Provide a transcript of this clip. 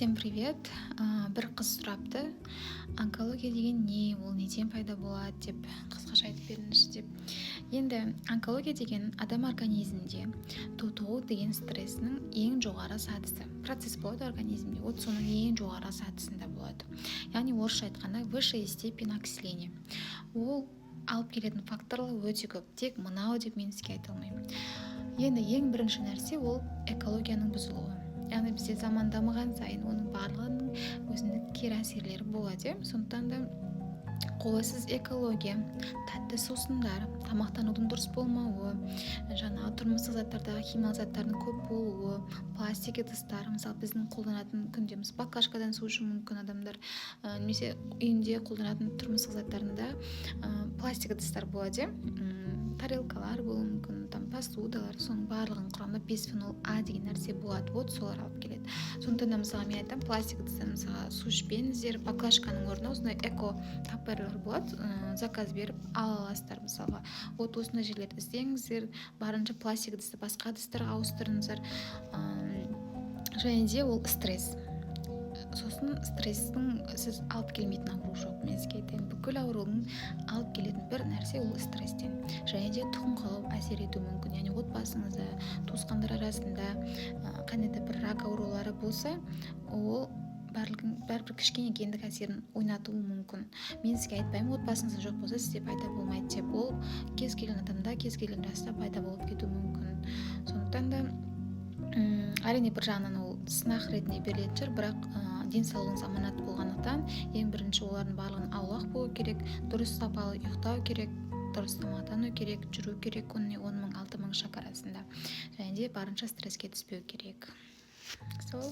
Всем привет! Бір қыз сұрапты, онкология деген не, ол неден пайда болады деп, қысқаша айтып беріңізші деп. Енді онкология деген адам организмінде тотығу деген стрессінің ең жоғары сатысы, процесс болады организмде, вот соның ең жоғары сатысында болады, яғни орысша айтқанда, высшая степень окисления. Ол алып келетін факторлар өте көп, тек мынау деп мен сізге айта алмаймын. Енді ең бірінші нәрсе ол экологияның бұзылуы, яғни бізде заман дамыған сайын оның барлығының өзіндік кері әсерлері болады, иә. Сондықтан да қолайсыз экология, тәтті сусындар, тамақтанудың дұрыс болмауы, жаңағы тұрмыстық заттардағы химиялық заттардың көп болуы, пластик ыдыстар, мысалы, біздің қолданатын күнде баклажкадан су ішуі мүмкін адамдар, немесе үйінде қолданатын тұрмыстық заттарында пластик ыдыстар болады, иә, тарелкалар болуы мүмкін, там посудалар, соның барлығының құрамында бисфенол А деген нәрсе болады, вот солар алып келеді. Сондықтан да, мысалға, мен айтамын, пластик ыдыстан, мысалға, су ішпеңіздер, баклажканың орнына осындай эко тапперлер болады, заказ беріп ала аласыздар. Мысалға, вот осындай жерлерді іздеңіздер, барынша пластик ыдысты басқа ыдыстарға ауыстырыңыздар. Және де ол стресс. Сосын стресстің сіз алып келмейтін ауру жоқ, мен сізге айтайын. Бүкіл аурудың алып келетін бір нәрсе ол стресстен. Және де тұқым қуалау әсер етуі мүмкін, яғни отбасыңызда, туысқандар арасында қандай да бір рак аурулары болса, ол барлығын бәрібір кішкене гендік әсерін ойнатуы мүмкін. Мен сізге айтпаймын, отбасыңызда жоқ болса, сізде пайда болмайды деп. Ол кез келген адамда, кез келген жаста пайда болып кетуі мүмкін. Сондықтан да әрине, бір жағынан ол сынақ ретінде берілетін шығар, бірақ денсаулығыңыз аманат болғандықтан, ең бірінші олардың барлығын аулақ болу керек, дұрыс, сапалы ұйықтау керек, дұрыс тамақтану керек, жүру керек күніне 10 000, 6000 шаг арасында және де барынша стресске түспеу керек. Сол.